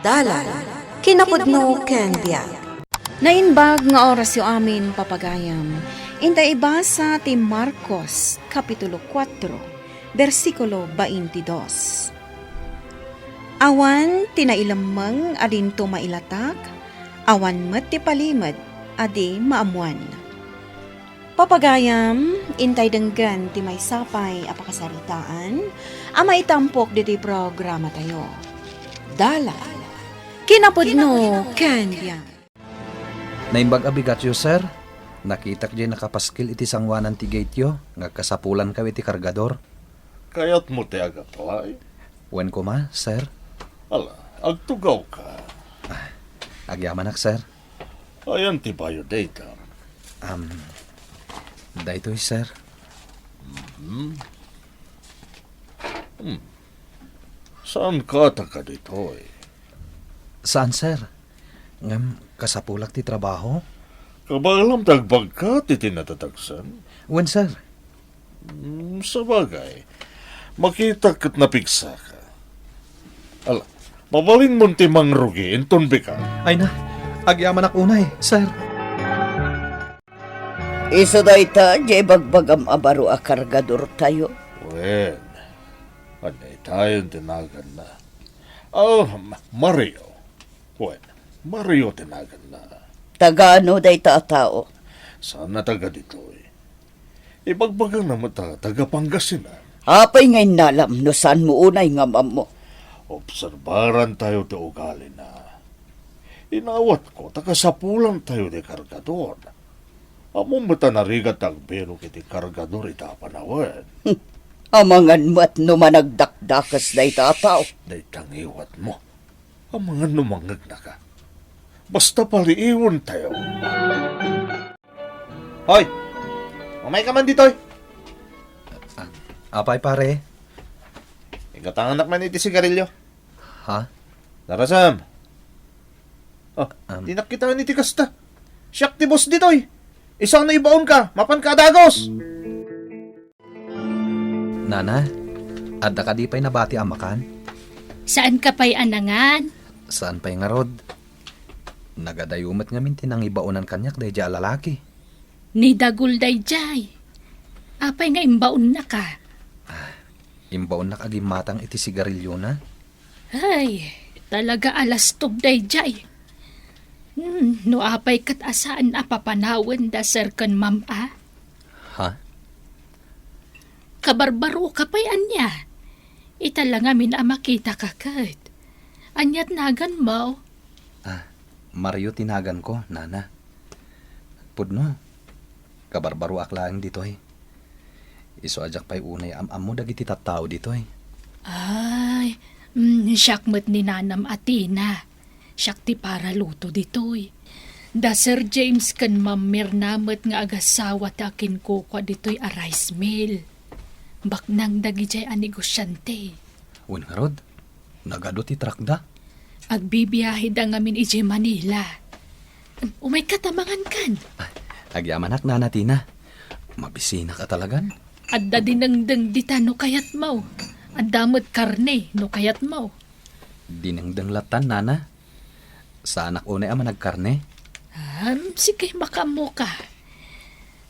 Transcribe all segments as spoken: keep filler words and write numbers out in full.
Dalan, kinapudno ken biag. Naimbag nga orasyo amin, papagayam. Inta ibasa ti Marcos, Kapitulo kuatro, bersikulo baintidos. Awan ti nailemmeng a dinto mailatak, awan met ti palimed a di maammuan. Papagayam, intay denggen ti maysa pay a pakasaritaan a maitampok ditoy programatayo. Dalan, kinapudno ken biag. Naimbag a bigatyo, sir. Nakitak diay nakapaskil iti sangoanan ti gate-yo nga agkasapulankayo iti kargador. Kayatmo ti ag-apply? Wen koma, sir. Ala, agtugawka. Ah, agyamanak, sir. Ayan ti bayo dayta. Um, daytoy, sir. Hmm. Hmm. Saan ka taga ditoy? Saan, sir? Ngem kasapulak ti trabaho? Kabaelam ti agbagka ti tinatadagsen? Wen, sir. Hmm, sabagay, makita ket napigsaka. Ala, mabalinmon ti mangrugi inton bika. Ay na, agyamanak unay, sir. Isu dayta, diay bagbagam a baro a kargadortayo? Wen, ania itayon ti naganna? Oh, Ma-, Mario. Wen, Mario ti naganna. Taga ano dayta a tao? Saan a taga ditoy? Ibagbagana met a taga Pangasinan. Apay nga innalam no saanmo unay nga maammo? Obserbarantayo ti ugalina. Inawatko ta kasapulantayo ti kargador. Ammom met a narigat ti agbirok iti kargador ita a panawen. Amangan met no managdakdakes dayta a tao. Dayta ngiwatmo. Amangan no mangngegnaka. Basta paliiwentayo. Hoy! Umayka man ditoy! Apay, pare? Igatanganak man iti sigarilyo. Ha? Darasam! Oh, Um. Dinak kitaen iti kasta. Siak ti boss ditoy. Isuna ibaonka, mapanka a dagos. Nana, adda kadi pay nabati a makan? Saanka pay a nangan? Saan pay ngarud? Nagadayo met ngamin ti nangibaonan kaniak daydiay a lalaki. Ni Dagul daydiay. Apay nga imbaonnaka? Ah, imbaonnak a gimmatang iti sigarilyona. Ay, talaga a lastog daydiay. Hmm, no apay ket a saan a papanawen da sir ken ma'am a? Ha? Kabarbaroka pay ania? Ita la ngamin a makitaka ket. Ania ti naganmo? Ah, Mario ti naganko, nana. Pudno, kabarbaroak laeng ditoy. Isu a diak pay unay am-ammo dagiti tattao ditoy. Ay, mm, siak met ni nanam a Tina. Siak ti paraluto ditoy. Da Sir James ken Ma'am Mirna met nga agasawa ti akinkukua ditoy a rice mill. Baknang dagidiay a negosiante. Wen ngarud, nagadu ti truckda. Agbibiaheda ngamin idiay Manila. Umayka ta mangankan. Ah, agyamanak, Nana Tina. Mabisinak a talagan. Adda dinengdeng dita no kayatmo. Adda met karne no kayatmo. Dinengdeng lattan, Nana. Saanak unay a managkarne? Am, sige, makaammoka.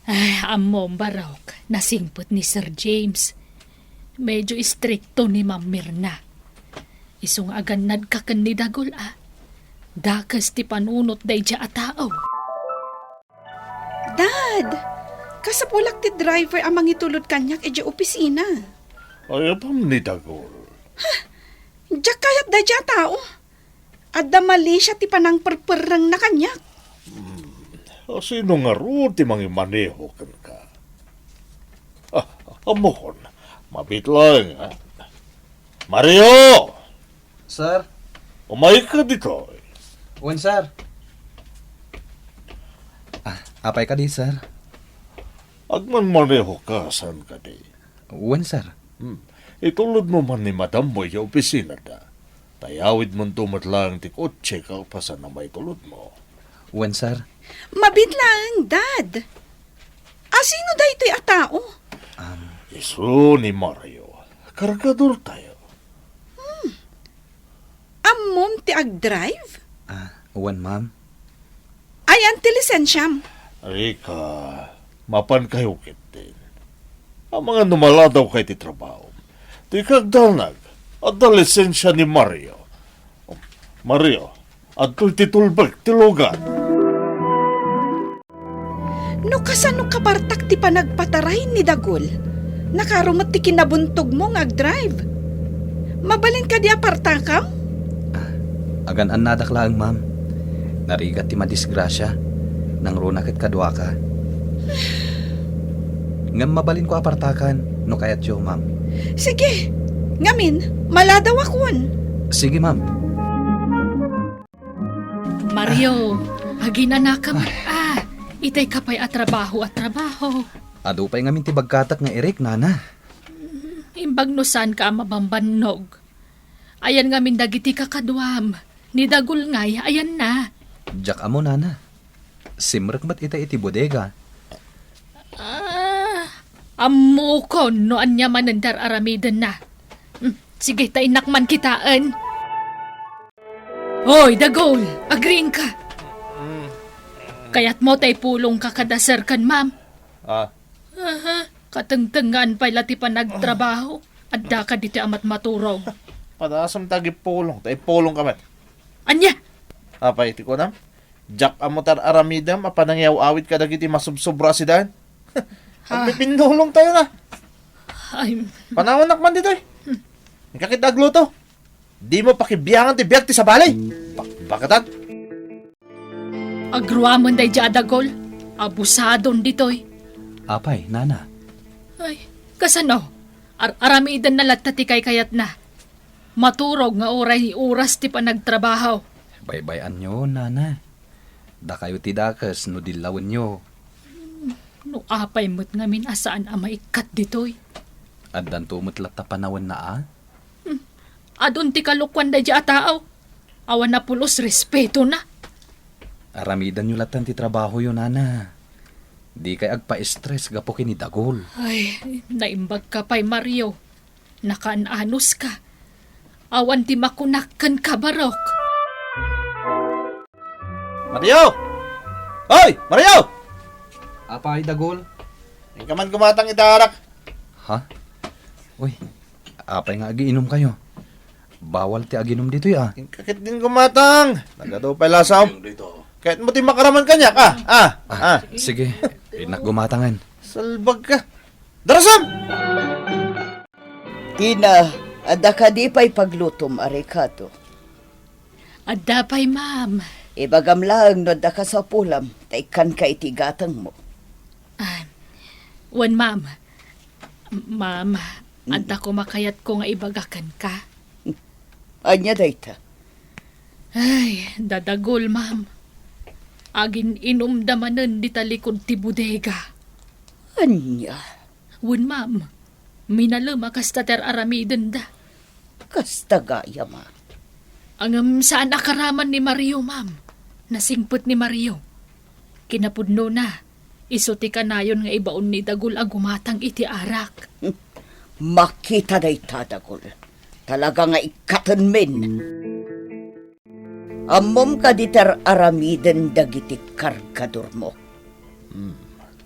Ay, ammom, Barok, nasingpet ni Sir James. Medyo istrikto ni Ma'am Mirna. Isu nga agannadka ken ni Dagul a. Dakes ti panunot daydiay a tao. Dad, kasapulak ti driver a mangitulod kaniak idiay opisina. Ay, apam ni Dagul. Ha? Diak kayat daydiay a tao. Adda malisia ti panangperperrengna kaniak. Hmm. Asino ngarud ti mangimaneho kenka? Ah, ammon, mabit laeng, ha? Mario! Sir? Umayka ditoy. Wen, sir. Ah, apay kadi, sir? Agmanmaneho ka, saan kadi? Wen, sir. Hmm. Itulodmo man ni madammo idiay opisinada. Ta iyawidmonto met laeng ti kotse kalpasan a maitulodmo. Wen, sir. Mabit laeng, Dad. Asino daytoy a tao? Am. Isu ni Mario. Kargadortayo. Hmm. Am, Ammom ti agdrive? Ah, wen, ma'am. Ayan ti lisensiam. Rika, mapankayo ketdin. Amangan no maladaw kay ti trabaho. Ti kagdanag, adda lisensia ni Mario. Mario, adtoy ti tulbek ti lugan. No kasano kapartak ti panagpataray ni Dagul, nakaro met ti kinabuntogmo nga agdrive. Mabalin kadi a partakam? Ah, agan-annadak laeng, ma'am. Narigat ti madisgrasia. Nangruna ket kaduaka. Ngem mabalinko a partakan no kayatyo, ma'am. Sige. Ngamin, maladawakon. Sige, ma'am. Mario, aginanakam. Ah, itay ka pay a trabaho a trabaho. Adu pay ngamin ti bagkatak nga Eric, nana. Imbag no saanka a mabambannog. Ayan ngamin dagiti kakaduam. Ni Dagul ngay, ayanna. Diak ammo, nana. Simrek met itay iti bodega. Ah, ammokon no ania manen ti ar-aramidenna. Hmm, sige, ta innak man kitaen. Hoy, Dagul, agriingka. Kayatmo ta ipulongka kada sir ken ma'am? Ah. Aha, katengtengngaan pay la ti panagtrabaho. Adda ka ditoy a matmaturog. Padasem ta agipulong, ta ipulongka met. Ania? Apay ti kunam? Diak ammo ti ar-aramidem a panangiyaw-awid kadagiti masubsobra a sidaen. Ha? Agpipinnulongtayo na. Ay. Panawannak man ditoy. Inka ket agluto. Dimo pakibiangan ti biag ti sabali. Bakbakatan. Agruamen daydiay a Dagul. Abusadon ditoy. Apay, nana? Ay, kasano? Ar-aramidenna latta ti kaykayatna. Maturog nga uray oras ti panagtrabaho. Baybay-anyo, nana. Dakayo ti dakes no dillawenyo. No apay met ngamin a saan a maikkat ditoy. Addanto met latta panawenna a? Hmm. Adun ti kalokuan daydiay a tao. Awan a pulos respetona. Aramidenyo latta ti trabahoyo, nana. Dikay agpa-stress gapu ken ni Dagul. Ay, naimbagka pay, Mario. Nakaan-anuska. Awan ti makunak kenka, barok. Mario! Hoy, Mario! Apay, Dagul? Inka man gumatang iti arak. Ha? Uy, apay nga agiinumkayo? Bawal ti aginum ditoy, a. Inka ketdin gumatang. Nagadu pay lasam. Kayatmo ti makaraman kaniak, a. A, a. Sige, innak gumatangen. Salbagka. Darasam! Tina, adda kadi pay paglutom a rekado? Adda pay, ma'am. Ibagam laeng no adda kasapulam, ta ikkanka iti gatengmo. Ah, wen, ma'am. Ma'am, adda koma kayatko nga ibaga kenka. Ania dayta? Ay, da Dagul, ma'am. Agin-inumda manen dita likud ti bodega. Ania? Wen, ma'am. Minalem a kasta ti ar-aramidenda. Kasta gayam a. Ngem saan a karaman ni Mario, ma'am. Nasingpet ni Mario. Kinapudnona, isu ti kanayon nga ibaon ni Dagul a gumatang iti arak. Makita dayta, Dagul. Talaga nga ikkatenmin. Ammom kadi ti ar-aramiden dagiti kargadormo? Hmm.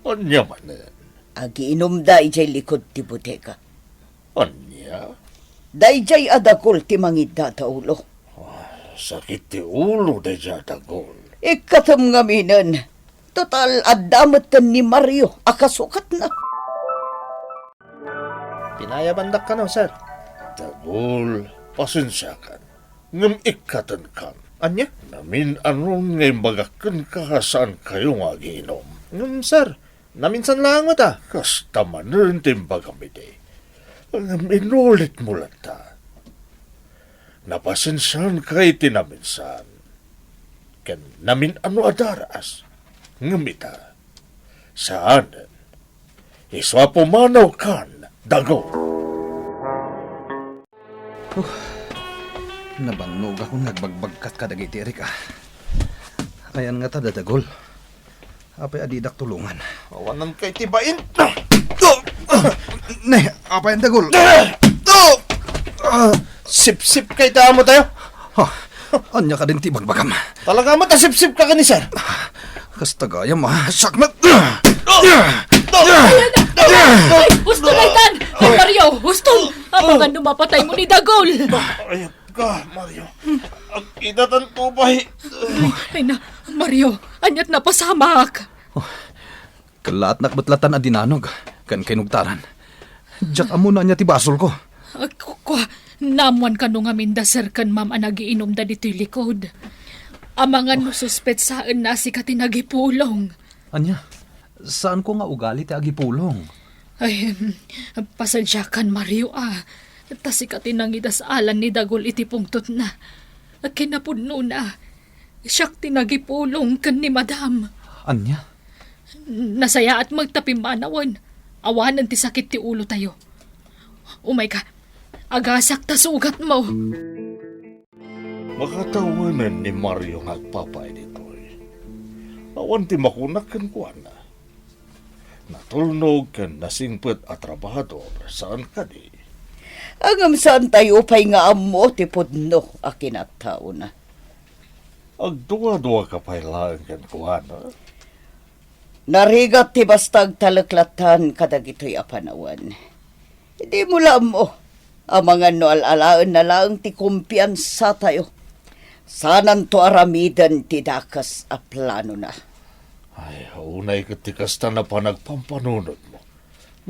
Ania manen? Agiinumda idiay likud ti bodega. Ania? Daydiay a Dagul ti mangiddadaulo. Ah, sakit ti ulo daydiay a Dagul. Ikkatem ngaminen. Total, adda metten ni Mario a kasukatna. Pinayabandak kano, sir. Dagul, pasensiakan. Ngem ikkatenkan. Ania? Namin-anon nga imbagak kenka a saankayo nga agiinom. Ngem, sir, naminsan laeng met a. Kasta manen ti imbagam idi. Ngem inulitmo latta. Napasensianka iti naminsan ken namin-ano a daras. Ngem ita, saanen. Isu a pumanaw kan Dagul. Huh. Nabannogakon nga agbagbagkat kadagiti Eric, a. Ayan ngata da Dagul. Apay a didak tulongan? Awanan kay ti bain. Ne, apay a Dagul? Ah! Sipsip kay ta amo tayo. Ha? Ania kadin ti ibagbagam? Talaga met a sipsipka ken ni sir. Kasta gayam, ah, sakmet. Ay, husto na itan! Ay, Mario, husto! Amangan no mapataymo ni Dagol! Ay, ka, Mario. Agkidatanto pay. Ay, na, Mario, aniat napasamak? Kallaatnak met latan a dinanog ken kinugtaran. Diak ammo no ania ti basolko. Ah, ku-, kua, naammoan kano ngamin da sir ken ma'am a nagiinumda ditoy likod. Amangan no suspetsaenna a sika ti nagipulong. Ania? Saanko nga ugali ti agipulong. Ay, pasensiakan, Mario, ah. Ta sika ti nangidas-alan ni Dagol iti pungtotna. Kinapudnona, siak ti nagipulong ken ni Madam. Ania? Nasayaat met ta pimmanawen. Awanen ti sakit ti ulotayo. Umayka. Agasak ta sugatmo. Makatawenen ni Mario nga agpapaay ditoy. Awan ti makunak kenkuana. Natulnog ken nasingpet a trabahador, saan kadi? Ngem saantayo pay nga ammo ti pudno a kinataona. Agduadua ka pay laeng kenkuana? Narigat ti basta agtalek latan kadagitoy a panawen. Dimo la ammo, amangan no al-alaenna laeng ti kumpiansatayo. Saananto aramiden ti dakes a planona. Ay, unay ket ti kasta a panagpampanunotmo.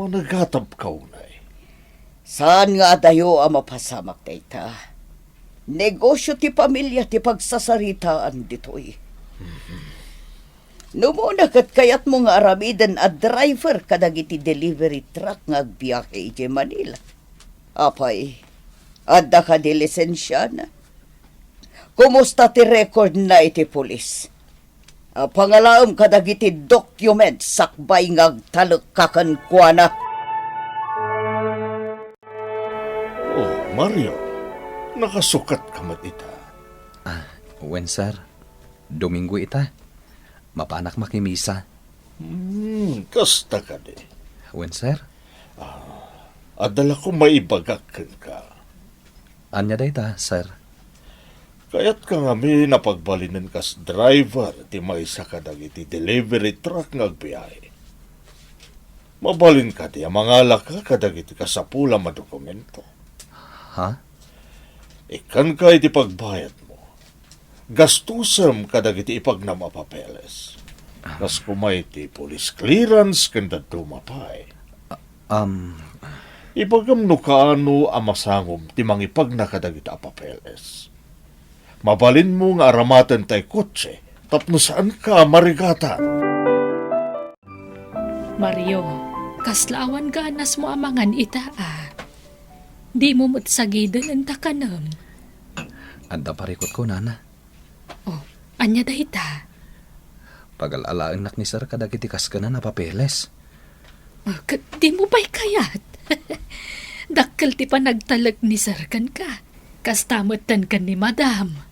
Managatabka unay. Saan nga adayo a mapasamak dayta. Negosio ti pamilia ti pagsasaritaan ditoy. No umuna ket kayatmo nga aramiden a driver kadagiti delivery truck nga agbiahe idiay Manila. Apay, adda kadi lisensiana? Kumusta ti recordna iti pulis? Apangalaem kadagiti document sakbay nga agtalekka kenkuana. Oh, Mario, nakasukatka met ita. Ah, wen, sir. Domingo ita. Mapanak makimisa. Hmm, kasta kadi. Wen, sir. Ah, adda la koma ibagak kenka. Ania dayta, sir? Kayatka ngamin a pagbalinen kas driver ti maysa kadagiti delivery truck nga agbiahe? Mabalin kadi a mangalaka kadagiti kasapulam a dokumento? Ha? Ikkanka iti pagbayadmo. Gastosem kadagiti ipagnam a papeles. Kas koma iti police clearance ken dadduma pay. Um, Ibagam no kaano a masangom ti mangipagna kadagita a papeles. Mabalinmo nga aramaten tay kotse tapno saanka a marigatan. Mario, kasla awan ganasmo a mangan ita, a? Dimo met sagiden ta kanem. Adda parikutko, nana. Oh, ania dayta? Pagal-alaennak ni sir kadagiti kaskenan a papeles. Ah, ket dimo pay kayat? Dakkel ti panagtalek ni sir kenka. Kasta metten ken ni madam.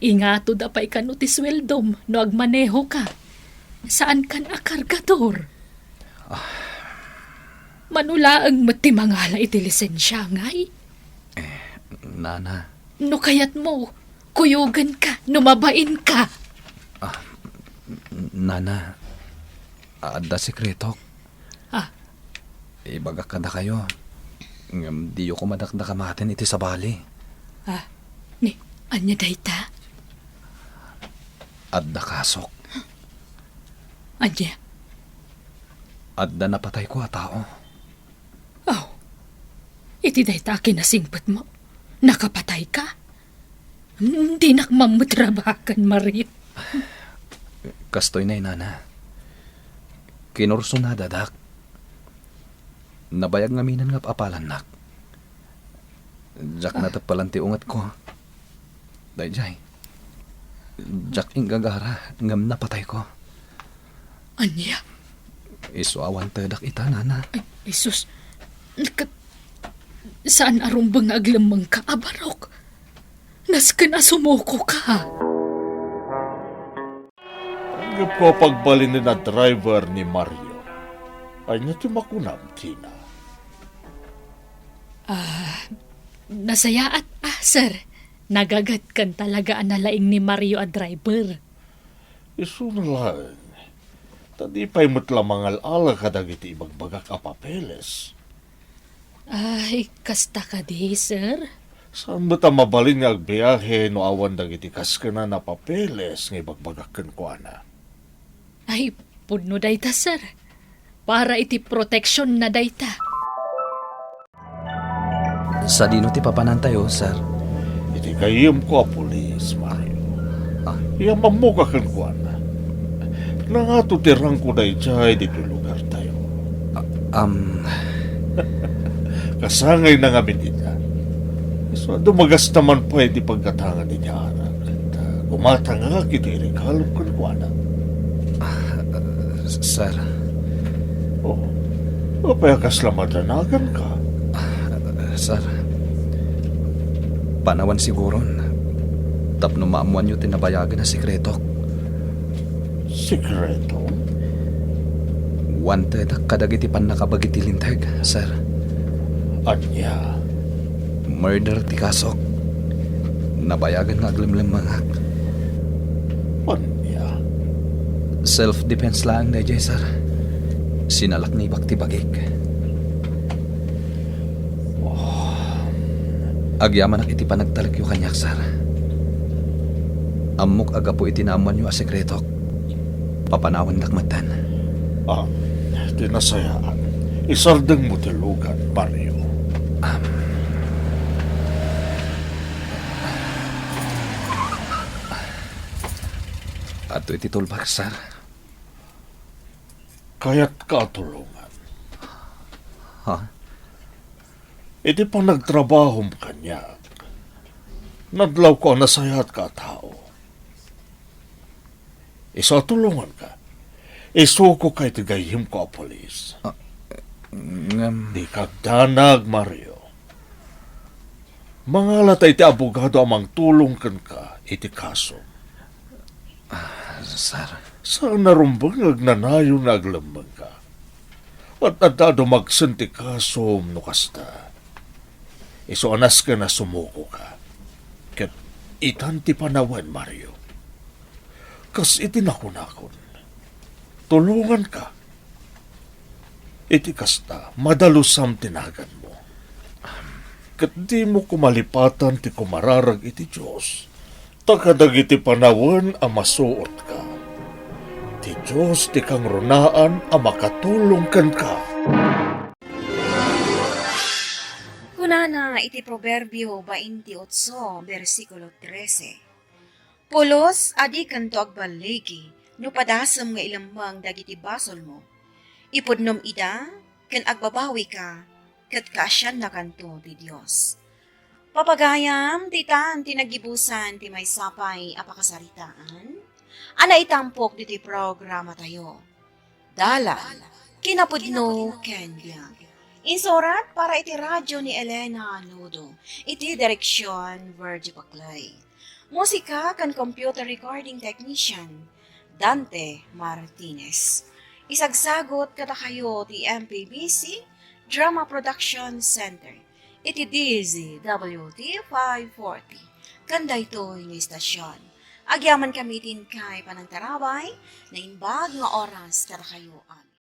Ingatoda pay kano ti sueldom no agmanehoka. Saankan a kargador. Ah. Mano laeng met ti mangala iti lisensia, ngay? Eh, nana. No kayatmo, kuyogenka no mabainka. Ah, n-, nana, adda sekretok. Ah. Ibagak kadakayo, ngem diyo koma dakdakamaten iti sabali. Ah, ni, ania dayta? Adda kasok. Ania? Adda napatayko a tao. Aw, iti dayta a kinasingpetmo, nakapatayka? Dinak mammetrabakan, Mario. Kastoy nay, nana. Kinursonadadak. Nabayag ngaminen nga apalannak. Diak nateppelan ti ungetko. Daydiay. Diak inggagara ngem napatayko. Ania? Isu a wantedak ita, nana. Ay, Jesus. Ket saan a rumbeng nga aglemmengka a barok. Nasken a sumukoka. Gapu a pagbalinen a driver ni Mario. Ania ti makunam, Tina? Ah, nasayaat, ah, sir. Nagagadkan talaga a nalaing ni Mario a driver. Isuna laeng, ta di pay met la mangal-ala kadagiti ibagbagak a papeles. Ay, kasta kadi, sir? Saan met a mabalin nga agbiahe no awan dagiti kaskenan a papeles nga ibagbagak kenkuana? Ay, pudno dayta, sir. Para iti proteksionna dayta. Sadino ti papanantayo, sir? Iti gayyemko a pulis, Mario. Ah. Iyammamok a kenkuana. Nangato ti rangko daydiay ditoy lugartayo. Ah, am. Kasangayna ngamin ita. Isu a dumagasta man pay ti paggatangan iti arak. Ket, ah, gumatangak iti iregalom kenkuana. Ah, sir. Oh, apay a kasla madanaganka? Ah, sir, panawen siguron tapno maammoanyo ti nabayagen a sekretok. Sekreto? Wanted kadagiti pannakabag iti Linteg, sir. Ania? Murder ti kasok. Nabayagen nga aglemlemmengak. Ania? Self-defense laeng daydiay, sir. Sinalak nga ibakti bagik. Agyamanak iti panagtalekyo kaniak, sir. Ammok a gapu iti naammoanyo a sekretok, papanawendak metten. Ah, ti nasayaat, isardengmo ti lugan, Mario. Adto iti tulbak, sir. Kayatka a tulongan. Ha? Iti panagtrabahom kaniak, nadlawko a nasayaatka a tao. Isu a tulonganka. Isukoka iti gayyemko a pulis. Ah, ngem. Dika agdanag, Mario. Mangalata iti abogado a mangtulong kenka iti kasom. Ah, sir. Saan a rumbeng nga agnanayon nga aglemmengka. Ad-adda a dumagsen ti kasom no kasta. Isu a nasken a sumukoka. Ket itan ti panawen, Mario. Kas iti nakunakon, tulonganka. Iti kasta, madalusam ti naganmo. Ket dimo koma lipatan ti kumararag iti Dios, ta kadagiti panawen a masuotka, ti Dios ti kangrunaan a makatulong kenka. Kunana iti Proverbio bainte otso, bersikulo trese, "Pulos a dikanto agballigi no padasem nga ilemmeng dagiti basolmo. Ipudnom ida ken agbabawika, ket kaasiannakanto ti Dios." Papagayam, ti tan ti nagibusan ti maysa pay a pakasaritaan a naitampok ditoy programatayo. Dalan, kinapudno ken biag. Insurat para iti radyo ni Elena Nudo, iti direksion Virgie Paclay. Musika ken computer recording technician, Dante Martinez. Isagsagut kadakayo ti M P B C Drama Production Center iti D Z W T five forty. Ken daytoy nga istasyon, agyamankami ti inkay panangtarabay, naimbag nga oras kadakayo a